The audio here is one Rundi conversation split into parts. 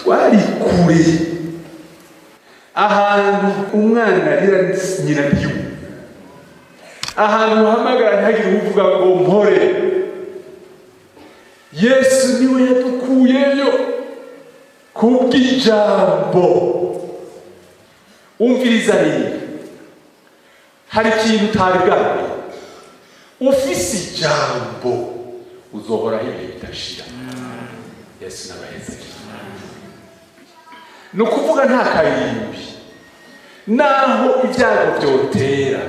Twari kure, ahantu umwana arira nyina ntiyumve, ahantu uhamagara ntihagire uvuga ngo mpore. Yesu niwe yadukuyeyo kubw'ijambo. Umviriza rero, hari ikintu utari bwamenye: ufise ijambo uzohoraho ibihe bidashira. Yesu n'abahezagire. Ni ukuvuga nta karimbi, naho ibyago byotera,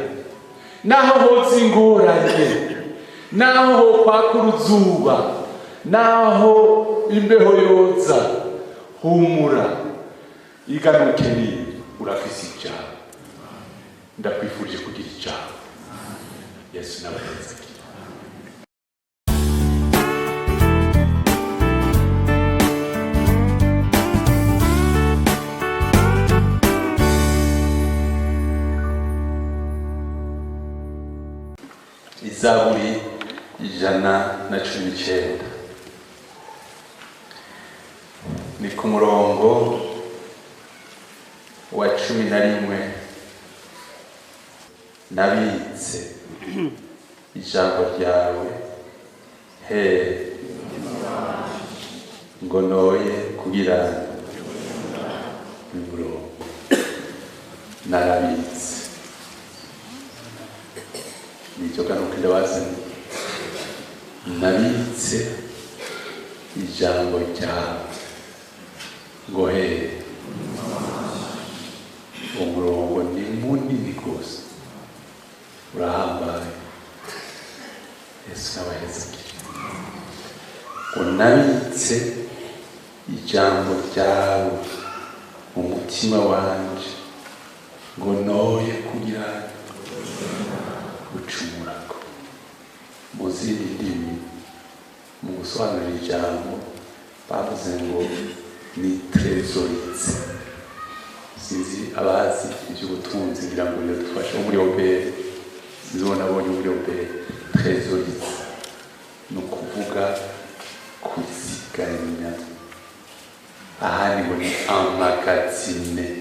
naho hoza ingorane, naho ho kwaka uruzuba, naho imbeho yoza, humura, iganuke ni urafise ijambo. Ndakwifurije kugira ijambo. Yesu n'abahezagire. Izaburi 119, ni ku murongo wa 11: "Nabitse ijambo ryawe he ngo noye kugira umurongo." Narabitse, nicyo kanuka ndabazanye. Nabitse ijambo ryawe ngo he? Umurongo ni munini rwose, urahambaye. Yesu n'abahezagire. Ngo nabitse ijambo ryawe mu mutima wanje ngo noye kugira gucumurako. Mu zindi ndimi, mu gusobanura ijambo, bavuze ngo ni trésoritse. Sinzi abazi iby'ubutunzi, ngira ngo biradufasha wo muri OBR. Sinzi uwo nabonye muri OBR. Trésoritse ni ukuvuga kuziganya, ahandi ngo ni emmagasiner.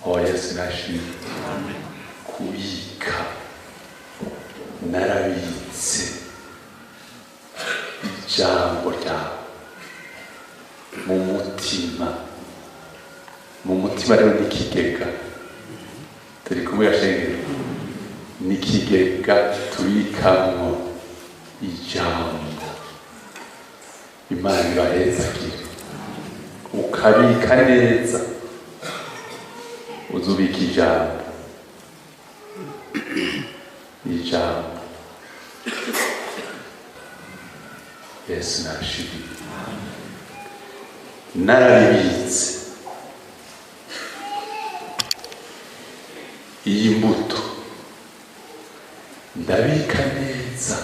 Oh, Yesu nashimwe. Kubika. Narabitse ijambo ryawe mu mutima. Mu mutima rero ni ikigega. Turi kumwe gashengero? Ni ikigega tubikamwo ijambo. Imana ibahezagire. Ukabika neza, uzubika ijambo, ijambo. Yesu nashimye. Nararibitse iyi mbuto, ndabika neza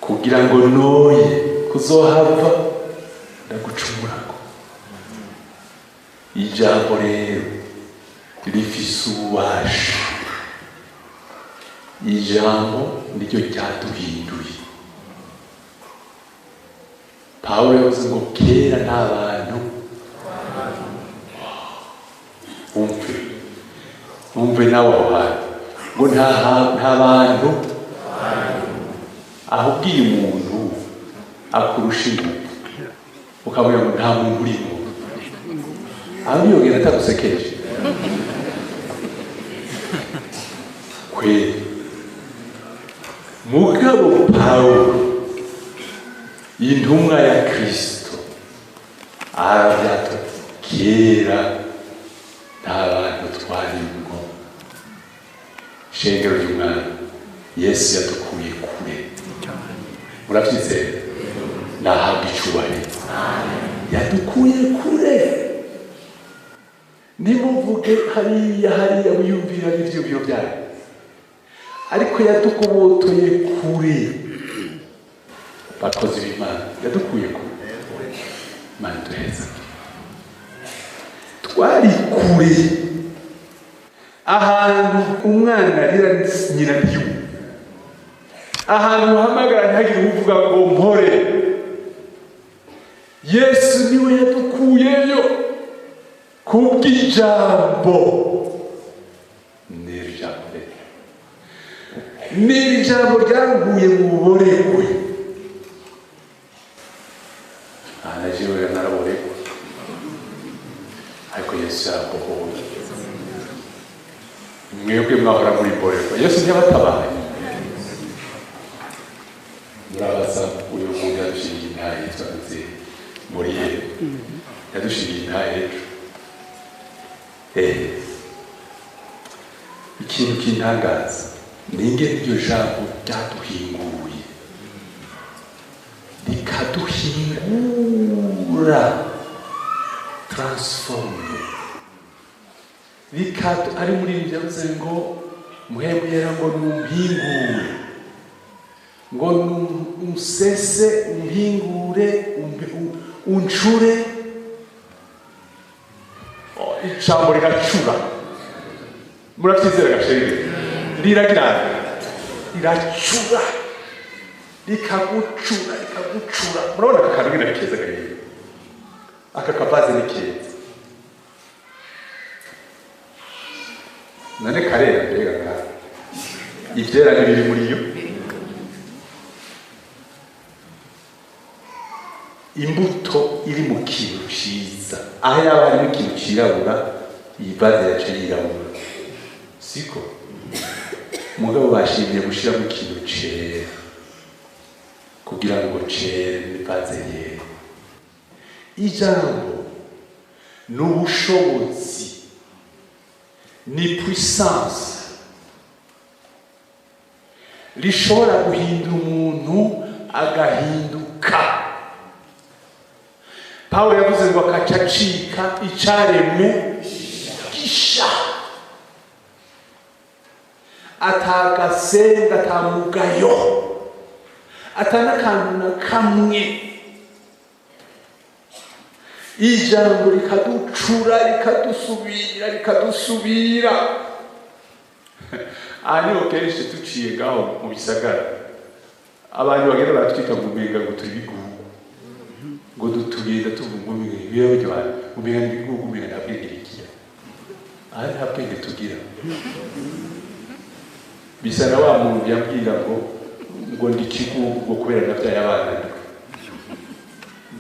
kugira ngo noye kuzohava ndagucumurako. Ijambo rero rifise ububasha. Ijambo niryo ryaduhinduye. Pawulo yavuze ngo kera nta bantu. Umve, umve nawe aho hantu ngo nta bantu. Aho ubwiye umuntu akurusha ingufu, ukamubwira ngo nta muntu urimo aho, ntiyogenda atagusekeje kweri. Mugabo Pawulo, intumwa ya Kristo, arabyata: kera nta bantu twarimwo. Shengero ry'Umwami, Yesu yadukuye kure. Murabyizera? Nahabwa icubahiro. Yadukuye kure. Nimuvuge hariya hariya, wiyumvira n'ivyiyumviro byayo, ariko yadugobotoye kure. Bakozi b'Imana, yadukuye kure. Imana duheza. Twari kure, ahantu umwana arira nyina ntiyumve, ahantu uhamagara ntihagire uvuga ngo mpore. Yesu niwe yadukuyeyo kubw'ijambo. N'iri jambo rero, n'iri jambo ryanguye mu buboregwe. Aha na jewe naraboregwa, ariko Yesu yarambohoye. Mwebwe mwahora muri mborerwa, Yesu ntiyabatabaye? Murabaza uyu muntu yadushingiye intahe yitwa Nzeri Muriyeri, yadushingiye intahe ejo. Ikintu kintangaza ni ingene iryo jambo ryaduhinguye, rikaduhingura, transforme, rikadu ari muri ibi byavuze ngo Mpwemu Yera ngo numpingure, ngo unsese, umpingure, uncure. Oh, ijambo riracura. Murabyizera gashenge? Riragira, riracura, rikagucura, rikagucura. Murabona aka kantu ngene keza gahera, aka kavaze ni keza. None karera mbega ka ivyera ntibiri muri yo? Imbuto iri mu kintu ciza, aho yaba harimo ikintu cirabura, iyi vaze yaca yirabura, siko? Mugabo bashimiye gushiramo ikintu cera kugira ngo cere n'ivaze yere. Ijambo ni ubushobozi, ni puissance rishobora guhindura umuntu agahinduka. Pawulo yavuze ngo akaca acika icaremwe gisha, atagasenga, atamugayo, atanakantu na kamwe. Ijambo rikaducura, rikadusubira, rikadusubira. Aha niho kenshi tuciye ngaho mu bisagara, abantu bagenda baratwita ngo umenga ngo turi bigugu, ngo tugenda tuvuga ngo umenga umenga ni bigugu, umenga nta bwenge rigira. Aha nta bwenge tugira. Bisa na wa muntu yambwira ngo ndi kigugu ngo kubera nabyaye abana ndwi.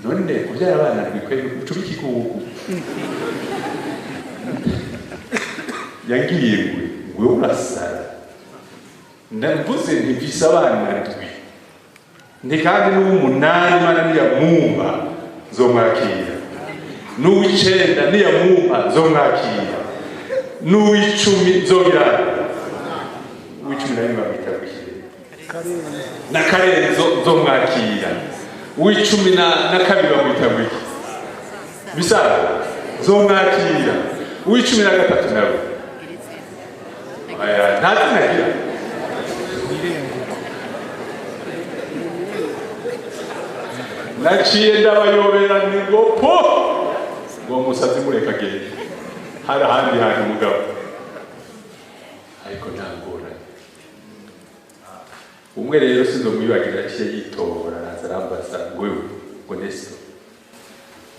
None kubyara abana ndwi kweri ucuba ikigugu? Yangiriye ngo wewe urasara. Ndamvuze nti mfise abana ndwi, nti kandi n'uw'umunani Imana niyamumpa nzomwakira, n'uw'icenda niyamumpa nzomwakira, n'uw'icumi nzogira, uw'icumi na rimwe bamwita gukira na Karenzo nzomwakira, uw'icumi na kabiri bamwita gwiki bisaza nzomwakira, uw'icumi na gatatu nawe aya nta zina agira. Naciye ndabayobera ni ngo po ngo musazi mureka agende, hari ahandi hantu umugabo, ariko nta ngorane. Umwe rero sinzomwibagira, yaciye yitora araza arambaza ngo wewe, ngo Nesto,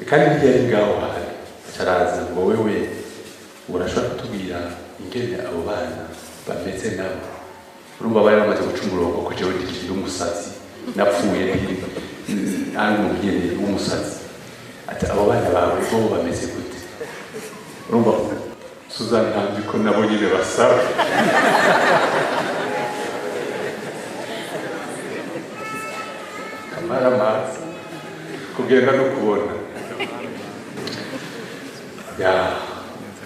kandi ntiyari ngaho hantu, aca araza ngo wewe urashobora kutubwira ingene abo bana bameze nabo? Urumva bari bamaze guca umurongo ko jewe ndi umusazi, napfuye ari umuntu nyene w'umusazi. Ati abo bana bawe bo bameze gute? Urumva Suzanne ntabwo ko nabo nyene basaba. Kamara amazi kugenda no kubona ya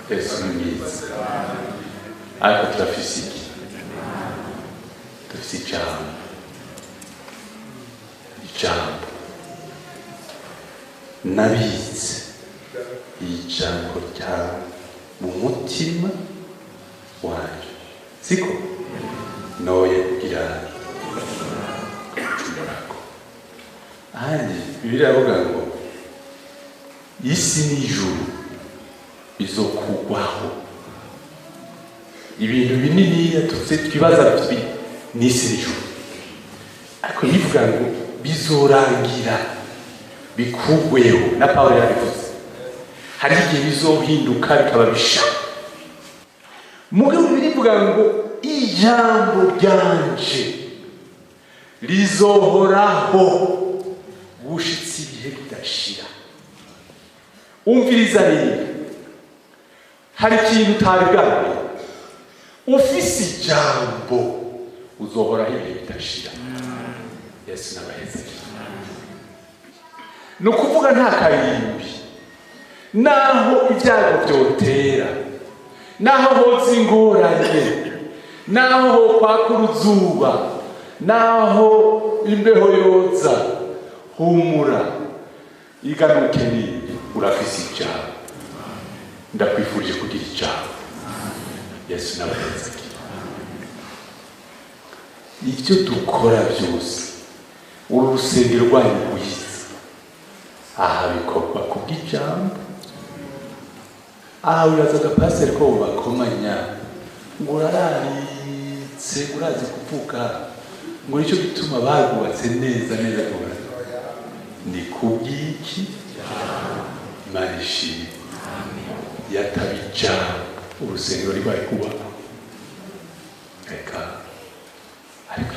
Yesu ni mwiza, ariko turafise iki? Turafise ijambo. Ijambo nabitse ijambo ryawe mu mutima wanje, siko noye kugira gucumurako. Ahandi Bibiliya iravuga ngo isi n'ijuru bizokugwaho. Ibintu binini tuze twibaza n'isi n'ijuru, ariko bivuga ngo bizorangira. Bikugweho na Pawulo yarabivuze, hari igihe bizohinduka bikaba bisha. Mugabo birivuga ngo ijambo ryanje rizohoraho gushitsa ibihe bidashira. Umviriza rero, hari ikintu utari bwamenye: ufise ijambo uzohoraho ibihe bidashira. Yesu n'abahezeye. Ni ukuvuga nta karimbi, naho ibyago byotera, naho hoza ingorane, naho ho kwaka uruzuba, naho imbeho yoza, humura, iganuke nini, urafise ijambo. Ndakwifurije kugira ijambo. Yesu n'abahezeye. Ibyo dukora byose, uru rusengero rwanyu rwiza aha, bikorwa kubw'ijambo. Aha wibazaga pasiteri ko bakomanya ngo urararitse, urazi kuvuga, ngo nicyo gituma barwubatse neza neza rwose. Ni kubw'iki? Imana ishimwe. Yataba ijambo, urusengero rwaye kubakwa? Reka. Ariko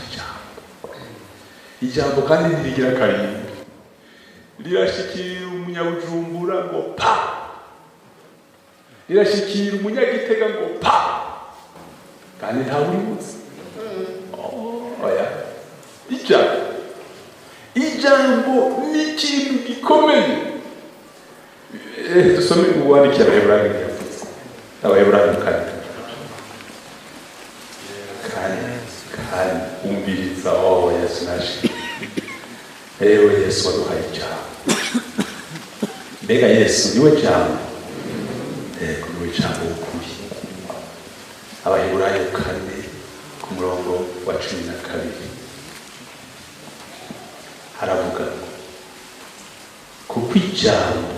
ijambo kandi ntirigira karimbi, rirashikira umunyabujumbura ngo pa, rirashikira umunyagitega ngo pa, kandi ntawe uribuze. Oya, ijambo ni ikintu gikomeye. Dusome uwandikiye Abaheburayo yavuze, Abaheburayo 4 kane. Kandi umviriza, oh Yesu naje. Ewe Yesu waduhaye ijambo. Mbega Yesu niwe jambo? Yego, niwe jambo w'ukuri. Abaheburayo 4 ku murongo wa 12 haravuga ngo kuko ijambo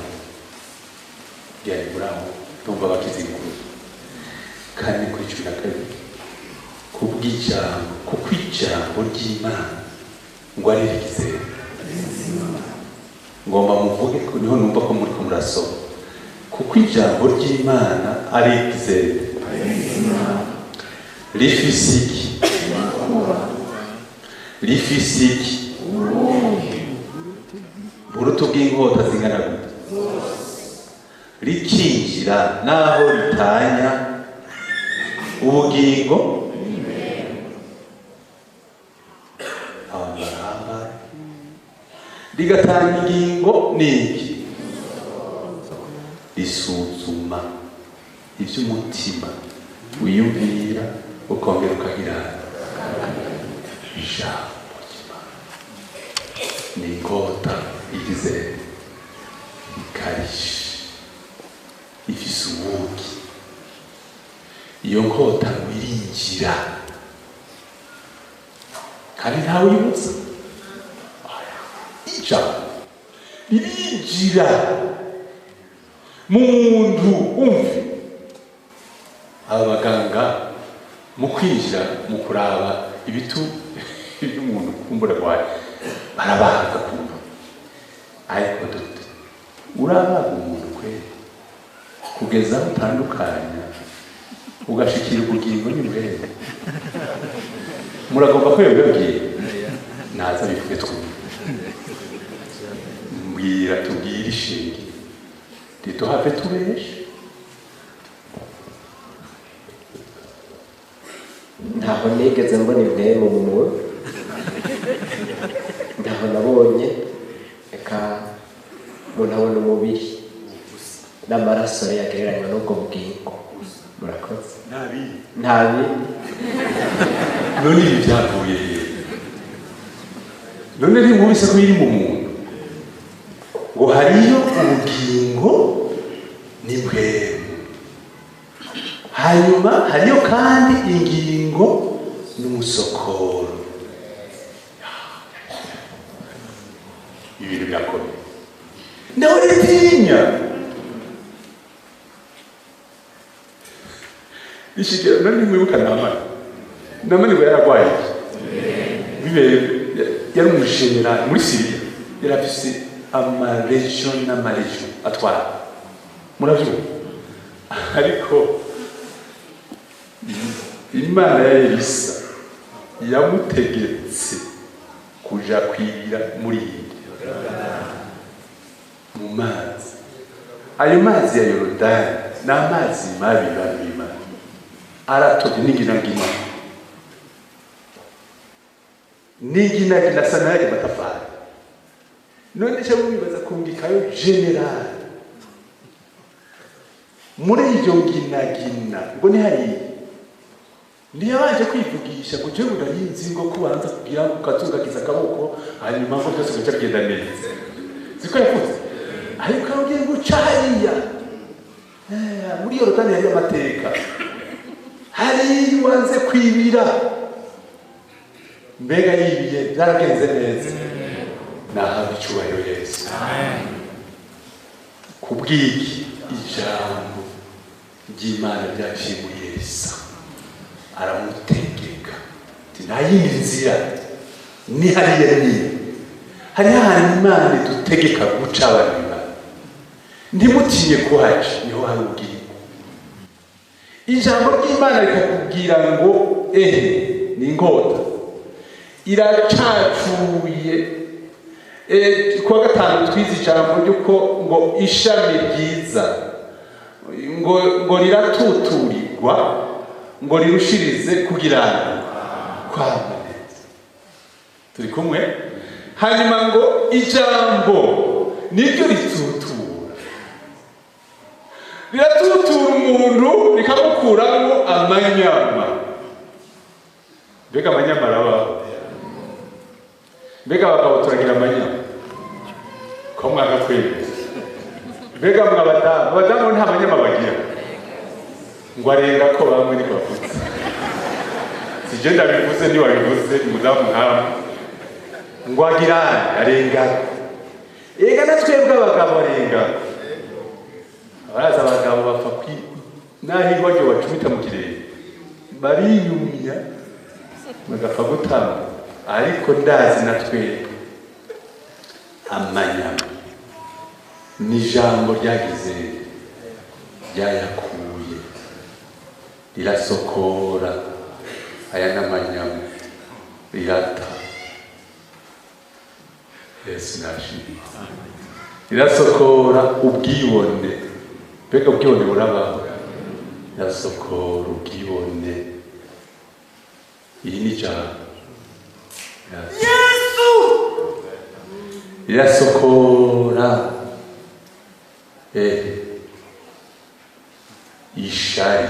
ryari muraho. Ndumva bakize inkuru. 4 kuri 12, kubw'ijambo, kuko ijambo ry'Imana ngo ari rigize. Ngomba muvuge ko niho numva ko muri ko murasoma. Kuko ijambo ry'Imana ari rigize, rifise iki? Rifise iki? Urutu bw'inkota zingana gute, rikinjira naho ritanya ubugingo. Abantu barahambaye. Rigatanga ingingo niki, risuzuma iby'umutima wiyumvira, ukongera ukagira. Ijambo ry'Imana ni inkota igize ikarishe, ifise ubugi. Iyo nkota ngo irinjira kandi ntawe uyibutsa. Ijambo ririnjira mu muntu. Umve, aba baganga mu kwinjira, mu kuraba ibitu by'umuntu kumbura rwaye, barabaga kumva. Ariko dute urabaga umuntu kweri kugeza aho utandukanya ugashikira ubugingo n'imbere? Muragomba ko yabibabwiye, naza bivuge twumve. Mbwira, tubwire ishinge ntituhave tubeshe. Ntaho nigeze mbona impwemu mu muntu, ntaho nabonye. Reka, umuntu abona umubiri n'amaraso ye yagereranywa n'ubwo bugingo. Murakoze. Ntabindi? Nta bindi. None ibi byavuye he? None ntimwumvise ko biri mu muntu, ngo hariyo ubugingo n'impwemu, hanyuma hariyo kandi ingingo n'umusokoro? Ibintu birakomeye, nawe ritinya ishikira. None ntimwibuka Namani? Namani ngo yaragwaye iki? Bibere, yari umujenerali muri Siriya, yari afise Amaregion n'amaregion atwara, muravyumva. Ariko Imana ya Elisa yamutegetse kuja kwibira muri iyi mu mazi. Ayo mazi ya Yorodani ni amazi mabi babima, aratobye n'inginagina, n'inginagina asa n'ayari matafari. None cyo mubibaza kungikayo général muri iryo nginagina ngo ni hariya, ntiyabanje kwivugisha ngo jewe ndayizi, ngo kubanza kugira ngo ukazungagiza akaboko, hanyuma ngo byose bigaca bigenda neza. Siko yavuze, ariko agiye guca hariya muri Yorodani hariyo amateka, hariya wanze kwibira. Mbega yibiye byaragenze neza? Nahabwa icyubahiro Yesu. Kubw'iki? Ijambo ry'Imana ryaciye muri Elisa, aramutegeka ati: "Nta yindi nzira, ni hariya." Niyo hariho ahantu Imana idutegeka guca. Abantu Imana, ntimutinye kuhaca, niho hari ubwingo. Ijambo ry'Imana rikakubwira ngo ehe, ni inkota iracacuye. Kuwa gatanu twize ijambo ry'uko ngo ishami ryiza ngo riratuturirwa ngo rirushirize kugira kwama neza. Turi kumwe? Hanyuma ngo ijambo niryo ritutura, riratutura umuntu, rikamukuramo amanyama. Mbega amanyama arabaho? Mbega abagabo turagira amanyama ko mwanga kwemeza? Mbega mwe abadamu? Abadamu nta manyama bagira, ngo arenga ko bamwe niko bavuze. Sije ndabivuze, ntiwabivuze, ni mudamu nkamwe ngo agirane arenga. Ega na twebwe abagabo arenga. Abaraza abagabo bapfa kwi naho iwaryo bacumita mu kirere, bariyumya bagapfa gutama. Ariko ndazi na twebwe amanyama ni ijambo ryagize ryayakuye, rirasokora aya n'amanyama, rirata. Yesu nashimye. Rirasokora ubwibone. Mbega ubwibone burabaho? Rirasokora ubwibone. Iyi ni ijambo. Yesu. Rirasokora ishari.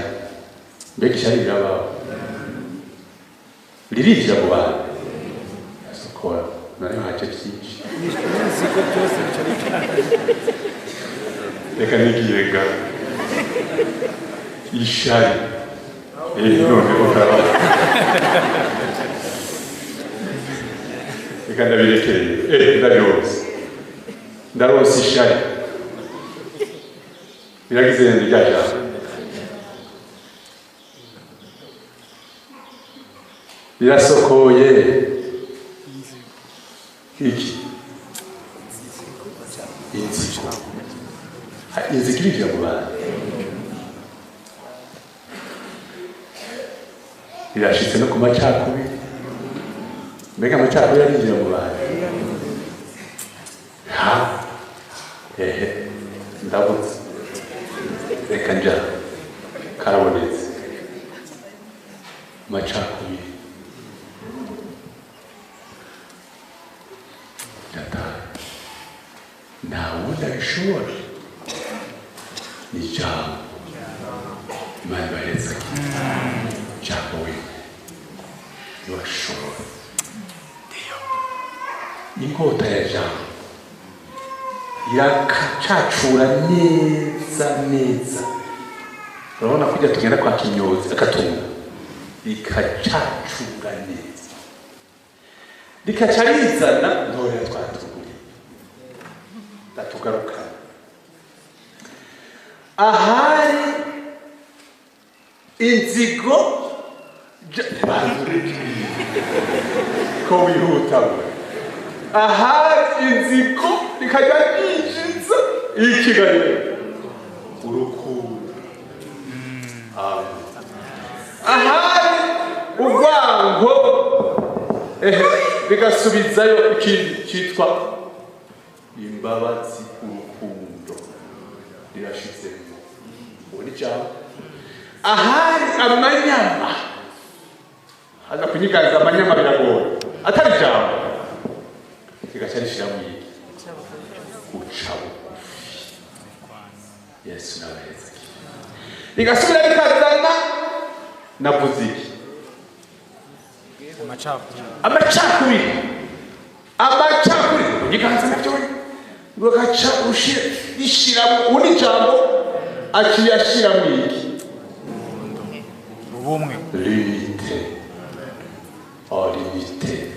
Mbega ishari rirabaho? Ririnjira mu bantu, rirasokora. Noneho hace byinshi. N'ibisigo byose bica bicara. Reka nigire nga ishari. Noneho karabaho, reka ndabirekeye. Ndabironse, ndaronse ishari. Biragize rya jambo rirasokoye iki? Inzigo. Inzigo irinjira mu bantu, rirashitse no ku macakubiri. Mbega amacakubiri arinjira mu bantu? Ha, ehe, ndabutse, reka nja karabonetse. Amacakubiri ndataha, nta wundi abishobora, ni ijambo. Imana ibahereza ijambo wewe ntiwashobora. Inkota ya jambo irakacacura neza neza. Urabona kujya tugenda kwa kinyozi akatunga, ikacacura neza, rikaca rizana ntorera twatuguriye. Ndatugaruka ahari inzigo ko wihuta we. Ahari inzigo. rikajya ryinjiza ikiganiro urukundo. Amen. Ahari urwango, ehe, bigasubizayo ikindi cyitwa imbabazi, urukundo rirashizemo. Ubu ni ijambo. Ahari amanyama, haza kunyiganza amanyama biragora, atari ijambo rigaca rishiramo iki? Guca bugufi. Yesu nabaheza. Rigasubira rikazana, navuze iki? Amacakubiri. Amacakubiri, amacakubiri, kunyiganza nabyo bagaca rishiramo ubundi ijambo aciye ashiramo iki? Ubumwe. L'unité. Oh, l'unité.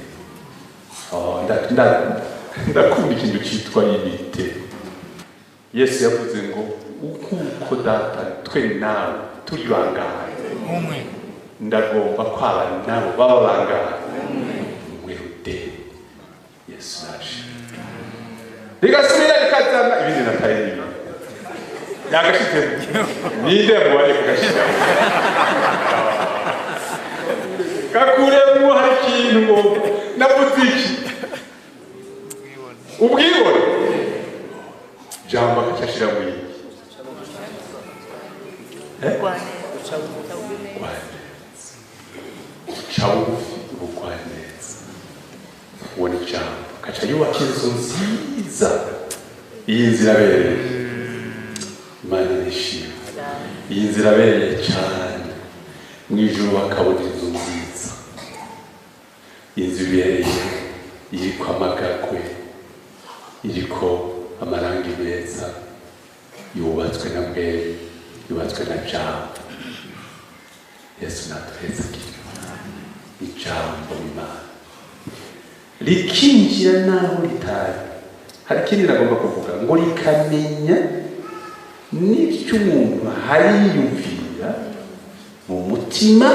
Oh, ndakunda ikintu cyitwa unité. Yesu yavuze ngo ukuko Data twe nawe turi bangahe? Umwe. Ndagomba kwaba nabo baba bangahe? Umwe rude. Yesu naje, rigasubira rikazana ibindi nataye inyuma yagashizemo. Ninde yamubariye kugashiramo? Kakuremo. Hari ikintu ngo navuze iki? Ubwibone. Jambo agaca ashiramo iki? Ubugwaneza. Guca bugufi, ubugwaneza. Uwo ni ijambo. Agaca yubaka inzu nziza. Iyi nzu irabereye, Imana nishimwe. Iyi nzu irabereye cyane. Mu ijuru bakabona inzu nziza, inzu ibereye, iriko amagagwe, iriko amarangi meza, yubatswe na bwere, yubatswe na Jambo. Yesu natuhezagire. Ijambo Imana rikinjira naho ritari. Hari ikindi nagomba kuvuga ngo rikamenya n'ibyo umuntu hariyumvira mu mutima,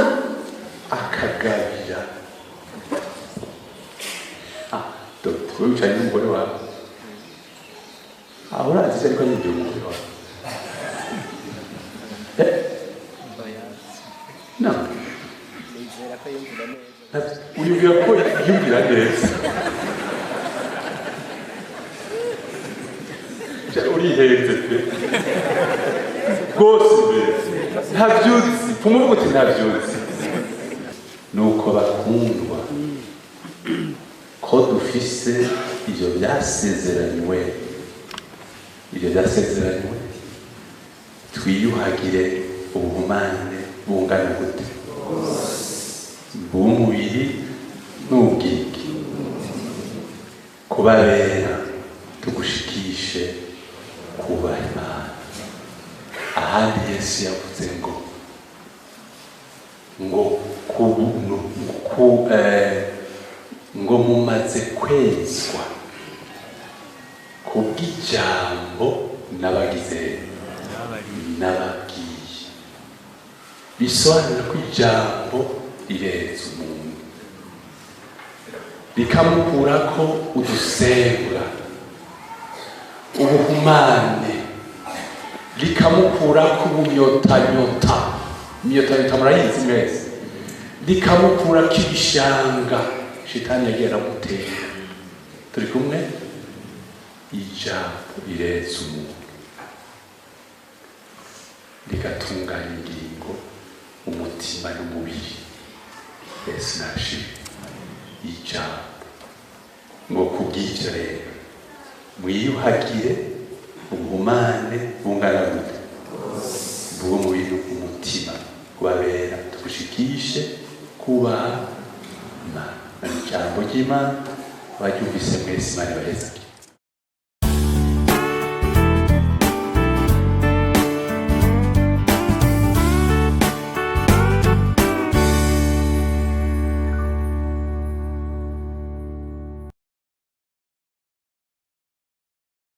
akagabira. Ah, dogiteri, wowe wicaranye n'umugore wawe aho, urazi se? Ariko yibwira umugore wawe? Eh? No. Nizera ko yumvira neza. Uyumvira ko yumvira neza? Urihenze pe rwose mbere ntabyuzi, pfuma uti ntabyuzi. Nuko bakundwa, ko dufise ibyo byasezeranywe, ibyo byasezeranywe, twiyuhagire ubuhumane bungana gute, bw'umubiri n'ubwiki, kubabera tugushikishe kubaha Imana. Ahandi Yesu yavuze ngo mumaze kwezwa kubw'ijambo n'abagize n'ababwiye. Bisobanura ko ijambo rireza umuntu, rikamukurako udusembwa, ubuhumane, rikamukurako ubunyotanyota. Imyotanyota murayizi mwese. Rikamukurako ibishanga shitani yagiye aramutera. Turi kumwe? Ijambo rireza umuntu, rigatunganya ingingo, umutima n'umubiri. Yesu nashimwe. Ijambo ngo kubw'ivyo rero mwiyuhagire ubuhumane bungana gute, bw'umubiri, umutima, kubabera tugushikishe kubaha Imana. Ijambo ry'Imana abaryumvise mwese, Imana ibahezagire.